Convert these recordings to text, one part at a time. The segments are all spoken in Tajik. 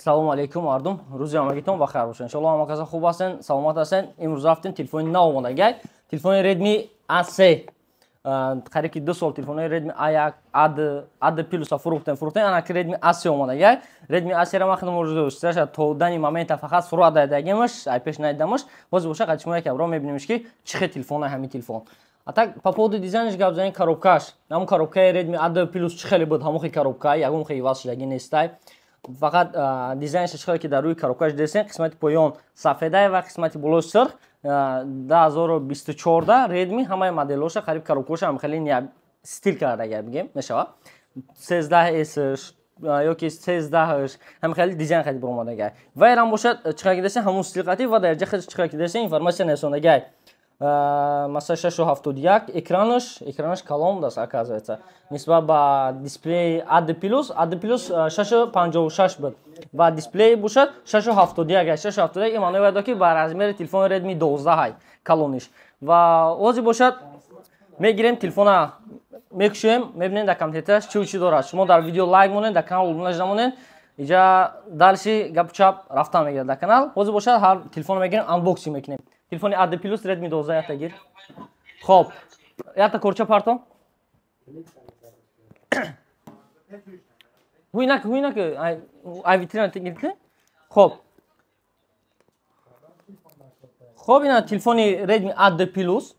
Салому алейкум, мардум, рӯзи ҳамагитон ба хайр бошад. Иншоалло, ҳама каса хуб ҳастен, саломат ҳастен. Имрӯз рафтем, телефони нав омадагай, телефони Redmi A3. Қариб ки 2 сол телефонои Redmi A1, A2, A2 Plus фурӯхтем. Ана ки Redmi A3 омадагай. Redmi A3 ра ман худам орзу то дани момента фақат сурат дадагимаш, ай пеш надидамаш. Ҳозир боша, қад шумо якабро мебинемш, ки чӣ хел телефон ҳамин телефон. А так, по поводу дизайнش гап занем, коробкаш ҳамун коробкаи Redmi A2 Plus чӣ хеле буд, ҳамон хел коробка, ягон хел иваз шудагӣ нестай. Фақат дизайнш чӣ хеле ки дар рӯи коробкаш десен, қисмати поён сафедай ва қисмати боло сурх. 2024 Redmi ҳамаи моделоша қариб коробкаша ҳам хеле стил кардага бигем мешавад. 13S ёки 13 ҳам хеле дизайн хеле баромадагай. Ва ирам бошад, чӣ хеле ки десен, ҳамун стил қатӣ. Ва дар ҷа чӣ хеле ки десен, информатсия несондагай. Масалан, 6,71 экранаш калон даст, оказывается, нисбат ба дисплеи A2 Plus. A2 Plus 6,56 буд ва дисплей бошад 6,71. 6,71 ин маъное дорад, ки ба размери телефони Redmi 12 ҳай калониш. Ва ҳозир бошад, мегирем телефона, мекушем, мебинем, дар компютераш чӣ чӣ дорад. Шумо дар видео лайк монед, дар канал обуна намонед, иҷа дальше гапу чап рафтан мегирад дар канал. Ҳозир бошад, ҳар телефонро мегирем, unboxing мекунем. Телефони A2 Plus, Redmi 12 ята гир. Хоб, ята корча парто. Ҳуйнак, ҳуйнак, ай витрина гирифте. Хоб. Хоб, ина телефони Redmi A2 Plus,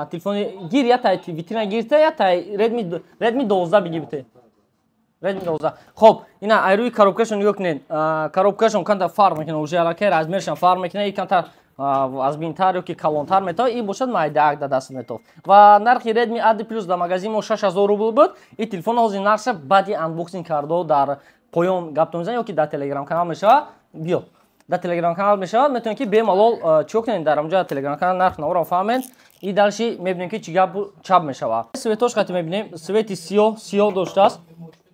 телефони гир, ята витрина гирифта, ята Redmi 12 бигирифте. Redmi 12. Хоб, ина ай рӯи коробкашон нигоҳ кунед. Коробкашон канта фарқ мекунад, уже аллакай размершон фарқ мекунад, и канта азбинтар ёки калонтар метавад, ин бошад майдаак дар даст метов. Ва нархи Redmi A2 Plus дар магазин мо 6000 рубл буд. Ин телефон ҳозир нархша баъди unboxing кардо дар поён гаптон мезанем ёки дар телеграм канал мешавад. Биё. Дар телеграм канал мешавад, метавонед, ки бемалол чиё кунед, дар ҳамҷа телеграм канал нарх наворо фаҳмед. И дальше мебинем, ки чӣ гап чап мешавад. Светош қати мебинем, свети сиёҳ, сиёҳ доштааст.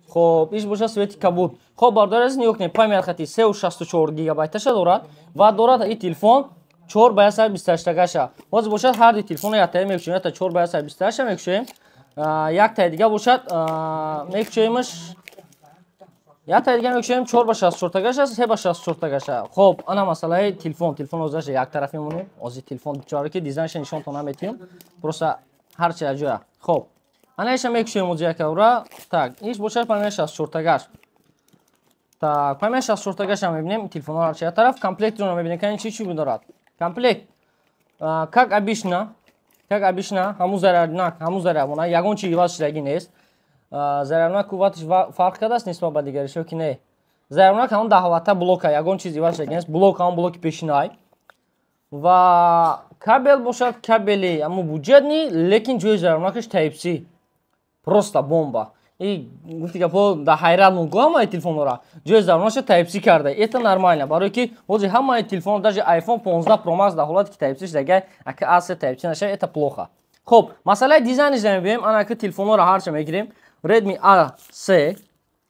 Хоб, иш бошад свети кабуд. Хоб, бародари азиз, нигоҳ кунед, память хати 3,64 гигабайташа дорад ва дорад ин телефон 4 ба 128 гаша. Ҳозир бошад, ҳар ду телефонро яктая мекушем, якта 4 ба 128 мекушем, яктаи дига бошад мекушемш, яктаи дига мекушем 4 ба 64 гаша, 3 ба 64 гаша. Хоб, ана масъалаи телефон. Телефон ҳозираша як тараф мемонем. Ҳозир телефон чаро ки дизайнша нишонтон наметиҳем, просто ҳарчи ҷоя. Хоб, ана иша мекушем ҳозир якавра. Так, иш бошад память 64 гаш. Так, память 64 гаша мебинем, телефонҳо ҳарчи як тараф, комплектро мебинем, кани чӣ чӣ дорад. Комплект, как обычно, как обычно, ҳамун заряднак, ҳамун зарядмона, ягон чи иваз шудагӣ нест. Заряднак қувваташ фарқ кардааст нисбат ба дигариш ё ки не? Заряднак ҳамун 10 ватта блока, ягон чиз иваз шудагӣ нест, блок ҳамун блоки пешинай. Ва кабел бошад, кабели ҳамун бюджетный, лекин ҷои заряднакаш Type C. Просто бомба. И гуфти гапо, да ҳайрат мумкун, ҳамаи телефонҳоро ҷои заряднаша Type C карда. Это нормально, барое ки ҳозир ҳамаи телефон, даже iPhone 15 Pro Max дар ҳолате ки Type C шудагай, ака A3 Type C наша, это плохо. Хоб, масъалаи дизайниш мебинем, ана ки телефонҳоро ҳарча мегирем. Redmi A3,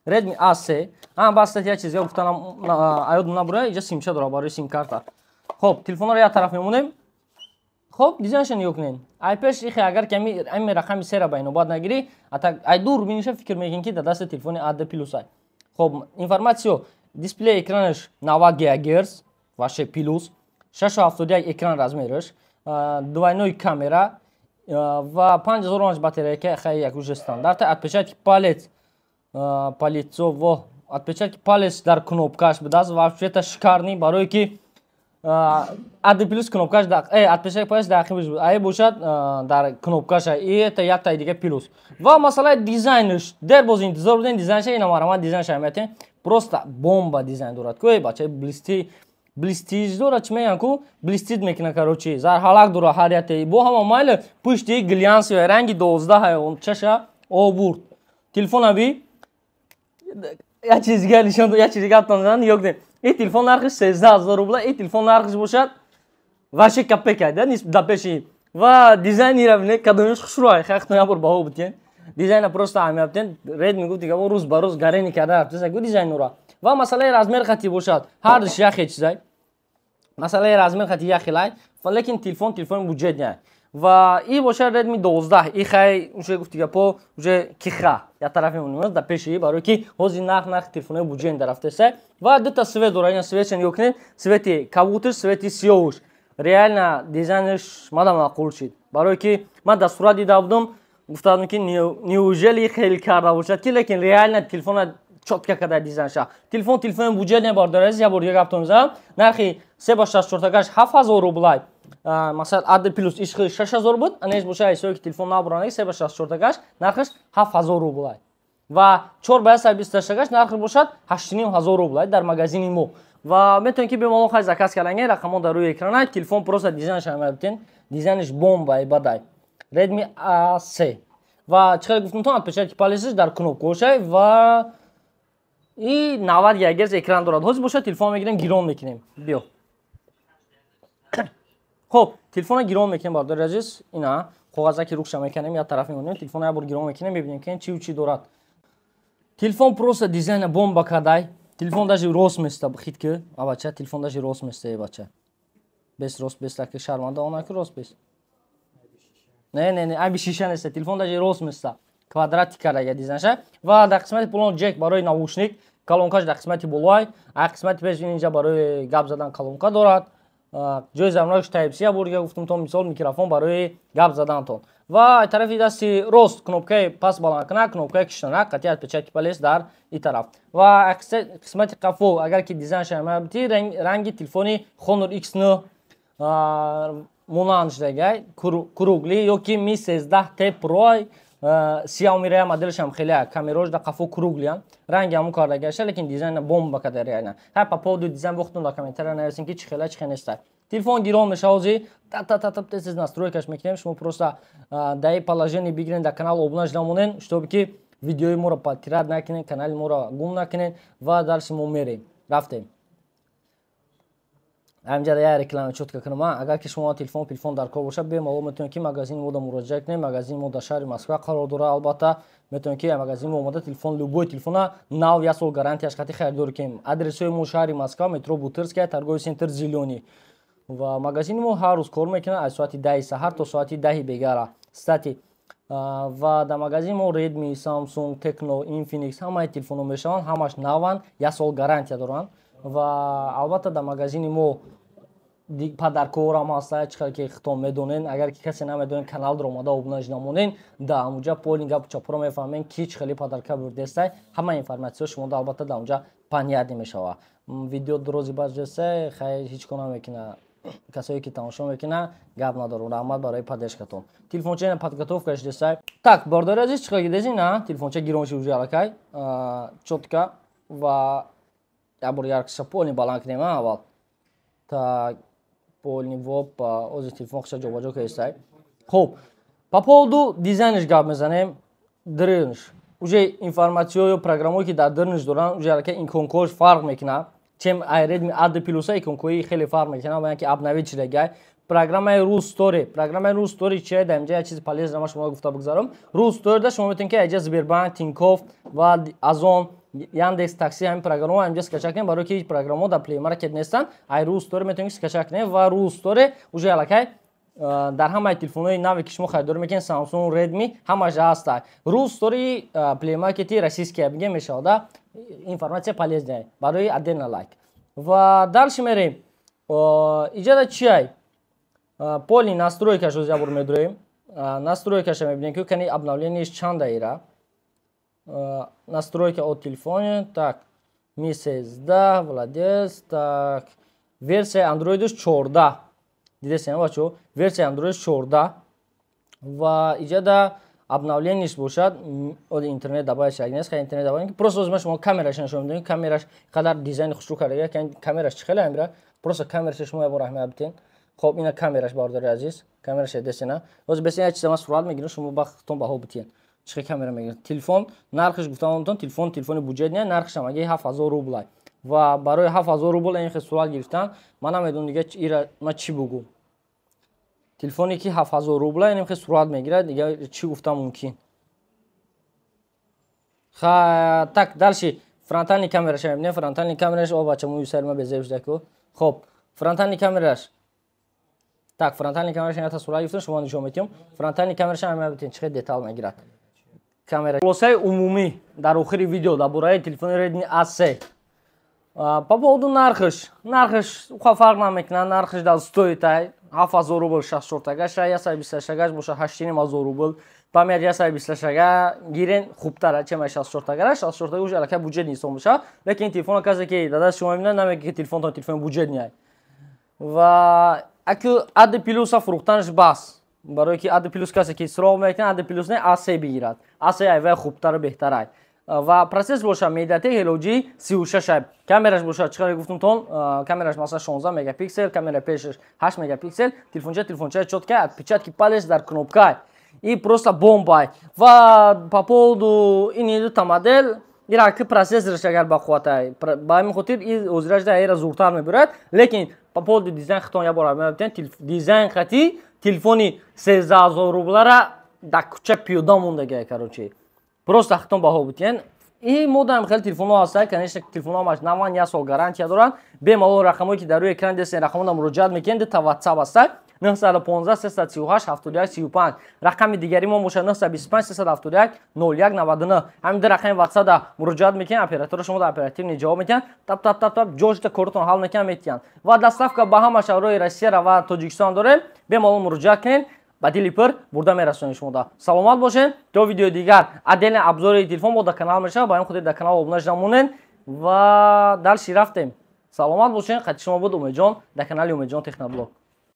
Redmi A3, ана бас як чиз гуфтанам аёд набура, иҷа симча дорад барои сим-карта. Хоб, телефонҳоро як тараф мемонем. Хоб, дизайнша нигоҳ кунед. Ай пеш ихе, агар ки ами рақами сера ба инобат нагирӣ, ай дур биниша, фикр мекунӣ, ки дар дасти телефони A2 Plus ай. Хоб, информатсиё: дисплей экранаш 90 гигагерц, вообще плюс, 6,71 экран размераш, двойной камера ва 5000 мАч батарейка, хай як уже стандарта, отпечатки палец, палецо во отпечатки палец дар кнопкаш будааст, вообще-то шикарный, барое ки A2 Plus кнопкаш отпечаток палец дар ақибаш буд, ай бошад дар кнопкаша, и это яктаи дига плюс. Ва масъалаи дизайнш, дер боз интизор будем дизайнша, ина марамат дизайнша метем, просто бомба дизайн дорад. Ку бача, блести блестиж дорад, чӣ мегӯянд ку, блестит мекунад, короче, зарҳалак дорад ҳар яте. Бо ҳама майли, пушти глянцевый, ранги 12 чаша обурд. Телефона би, як чиз дига нишон, як чиз дига занам, нигоҳ кунед. Ин телефон нархиш 13 000 рубла, ин телефон нархиш бошад вообще копейка да да пеши. Ва дизайнира бинед, кадомиш хушрӯай, хахтон як бор баҳо бутен. Дизайна просто аҳамият бутен. Redmi гуфт, дига рӯз ба рӯз гарени карда рафтеса гу дизайнура. Ва масъалаи размер хати бошад, ҳар душ як хел чизай. Масъалаи размер хати як хелай, лекин телефон телефони бюджетный. Ва и бошад Redmi 12. И хай уже гуфти гапо, уже киха я тарафи монем да пеши, барои ки ҳозир нарх телефонои буҷен дарафтеса. Ва дута цвет дора. Ина цветша нигоҳ кунед: цвети кабуташ, цвети сиёҳуш. Реально дизайнаш мада маъқул шид, барое ки ман дар сурат дида будам, гуфтам, ки неужели хеле карда бошад ки, лекин реально телефона чётко када дизайнша. Телефон телефони буҷет бардораз. Я бор дига гаптон мезанам: нархи 3 ба 64-агаш 7000 рублай. Масалан, ад плюс ишхи 6000 буд, анеш боша ҳисоби ки телефон набуранаг, 3 ба 64-агаш нархаш 7000 рублай ва 4 ба 128-агаш нархаш бошад 8500 рублай дар магазини мо. Ва метавонед, ки бемалол хай заказ карданге, рақамон дар рӯи экрана. Телефон просто дизайнаш ҳамабитен, дизайнаш бомба бадай. Redmi A3 ва чӣ хеле гуфтам, отпечатки палецаш дар кнопкошай ва и 90 гигагерц экран дорад. Ҳозир бошад, телефон мегирем, гирон мекунем. Биё, хоб, телефона гирон мекунем, бардори азиз. Ина коғазаки рукша мекунем, як тараф мемонем, телефона як бор гирон мекунем, мебинем, ки чию чӣ дорад телефон. Просто дизайна бомба кадай. Телефон даже рост места, хит ки, а бача, телефон даже рост места. Е бача, бес рост беста, ки шарманда она ки рост бес. Не, не, не, аби шиша неста. Телефон даже рост места, квадрати кардага дизайнша. Ва дар қисмати боло ҷек барои наушник, колонкаш дар қисмати болоай, а қисмати пеш инҷа барои гап задан колонка дорад. Ҷои зармош Type-C, бурга гуфтум то мисол, микрофон барои гап задантон. Ва тарафи дасти рост кнопкаи пас баландкунак, кнопкаи киштанак, қатъи отпечатки палец дар и тараф. Ва қисмати қафо, агар ки дизайн шамабити, ранги телефони Honor X9 монанд шудагай, круглый, ё ки Mi 13T Pro Xiaomi ра моделшам хеле камерош да қафо круглыян, ранги ҳамун кардагаша, лекин дизайна бомба када реально. Ҳай, по поводу дизайн вохтон дар комментария нависем, ки чӣ хела, чӣ хел неста. Телефон гирон меша ҳозир, та та та та, тез тез настройкаш мекунем. Шумо просто даи положение бигирен, дар канал обуна шуда монен, чтобы ки видеои моро потерять накунен, канали моро гум накунен. Ва дальше мо мерем, рафтем. Ҳаминҷа я реклама чётко кунам. Агар ки шумо телефон дар кор бошад, бемалол метавонед, ки магазини мода муроҷиат кунед. Магазини мо дар шаҳри Москва қарор дорад. Албатта, метавонед, ки магазини мо омада, телефон, любой телефона нав, як сол гарантияш қати харидорӣ кунем. Адресҳои мо: шаҳри Москва, метро Бутырская, торговый центр «Зелёный». Ва магазини мо ҳар рӯз кор мекунад аз соати 10-и саҳар то соати 10-и бегара. Кстати, ва дар магазини мо Redmi, Samsung, Tecno, Infinix, ҳамаи телефонҳо мешаванд, ҳамаш наванд, як сол гарантия доранд. Ва албатта, дар магазини мо подаркорам ҳаста, чӣ қадр ки хитон медонен. Агар ки касе намедонен, каналро омада обуна намонен, да ҳамуҷа полный гапу чапуро мефаҳмем, ки чӣ хеле подарка бурдестай. Ҳама информатсияҳо шумо албатта дар онҷа понятно мешава. Видео дрози баҷеса, хай, ҳеҷ кор намекуна. Касое ки тамошо мекуна, гап надорум, раҳмат барои поддержкатон. Телефонча подготовкаш десай. Так, бардори азиз, чӣ қадр дези на телефонча гирон ши уже аллакай чётко. Ва як бор яркость полный баланд кунем аввал. Так, полный воп, ози телефон хиша ҷобаҷо кардистай. Хуб, по поводу дизайнаш гап мезанем. Дрнш уже информатсиё ё программое ки дар дрнш доранд, уже аллакай иконкош фарқ мекунад, чем ай Redmi A2 плюса иконкои хеле фарқ мекунад, ва ки обновить шудагай программаи RuStore. Программаи RuStore чия? Дар инҷа як чизи полезно ма шумо гуфта бигзарам. RuStore да шумо метавонед, ки айҷа Сбербанк, Тинькофф ва Озон, Яндекс Такси, ҳамин программаҳо инҷа скачать кунед, барои ки программаҳо дар Play Market нестанд. Ай RuStore метавонед, ки скачать кунед. Ва RuStore уже аллакай дар ҳамаи телефонҳои наве, ки шумо харидорӣ мекунед, Samsung, Redmi, ҳамаш ҳаста. RuStore Play Market российския бигем мешавад. Информация полезная, барои отдельно лайк. Ва дальше мерем. Иҷада чиай? Полный настройкаш оз ябор медроем, настройкаша мебинем, ки кани обновлениеш чанда ира. Настройка от телефоне. Так, Mi 13, владелец. Так, версия андроидш 14, дидесем, бачо, версия андроид 14. Ва иҷада обновлениеш бошад, интернет добавить шаг нест. Хай, интернет добавить. Просто озма шумо камераш нишон медиҳем. Камераш қадар дизайни хушрӯ карда, камераш чӣ хеле амира. Просто камераша шумо ябор аҳамият битен. Хоб, ина камераш, бардори азиз, камераш десена. Ҳозир бесен, як чиза ман сурат мегирам, шумо бахтон баҳо битиен, чӣ камера мегирад телефон. Нархаш гуфтам, телефон телефони буҷет не, нархаш амаги 7000 рублай. Ва барои 7000 рубл ин хел сурат гирифтан, ман намедонам дига ира ман чӣ бугум. Телефоне ки 7000 рубла, ин хел сурат мегирад, дига чӣ гуфтам мумкин? Так, дальше фронтальный камераша мебинем. Фронтальный камераш, о бача, мӯи сари ма безеб шуда ку. Хоб, фронтальный камераш Так, фронтальный камераша ята сурат гирифтам, шумо нишон метиҳам. Фронтальный камераша ҳам мебинед, чӣ хел детал мегирад камера. Хулосаи умумӣ дар охири видео дар бораи телефони Redmi A3. По поводу нархш, нархш уха фарқ намекунад, нархш дар стоит ай 7000 рубл 64 тагаша, 128 тагаш боша 8500 рубл. Память 128 ага гирен хубтара, чема 64 тагара. 64 тага уж аллакай бюджетный ҳисоб мешавад, лекин ин телефона касе ки дар даст шумо мебинад, намегӯяд, ки телефонтон телефони бюджетный ай. Ва аку A2 плюса фурӯхтанаш бас, барое ки A2 плюс касе ки суроғ мекунад, A2 плюс не, A3 бигирад. A3 ай вай хубтару беҳтарай. Ва процессор боша MediaTek Helio G36 ай. Камераш боша, чӣ қадар гуфтумтон, камераш масалан 16 мегапиксел, камера пешаш 8 мегапиксел. Телефонча, телефончаи чёткай, отпечатки палец дар кнопкай и просто бомбай. Ва по поводу ин дута модел, ира ки процессораш агар бақувватай, ба ҳамин хотир и озирашда ира зуртар мебирад. Лекин по поводу дизайн хитон як бор мебинед, дизайн хати телефони 13 000 рублара дар кӯча пиёда мондагай. Короче, просто хитон баҳо бутиен. И модам хеле телефонҳо ҳастанд, конечно, телефонҳо ҳамаш наван, як сол гарантия доранд. Бемалол рақамҳое ки дар рӯи экран дестен, рақамҳода муроҷиат мекунед. Дута WhatsApp ҳастанд: 915 338 71 35. Рақами дигари мо бошад 925 371 01 99. Ҳамин ду рақами WhatsApp муроҷиат мекунед, оператора шумо дар оперативный ҷавоб медиҳанд, тап тап тап тап ҷошта коротон ҳал мекунанд, метиҳанд. Ва доставка ба ҳама шаҳрҳои Россияра ва Тоҷикистон дорем. Бемалол муроҷиат кунед, ба дили пир бурда мерасонед шумода. Саломат бошед то видеои дигар. Отдельный обзори телефон бо дар канал мешавад, ба ҳамин хотир дар канал обуна шуда монед. Ва дальше рафтем. Саломат бошед. Қати шумо буд Умедҷон дар канали Умедҷон Техноблог.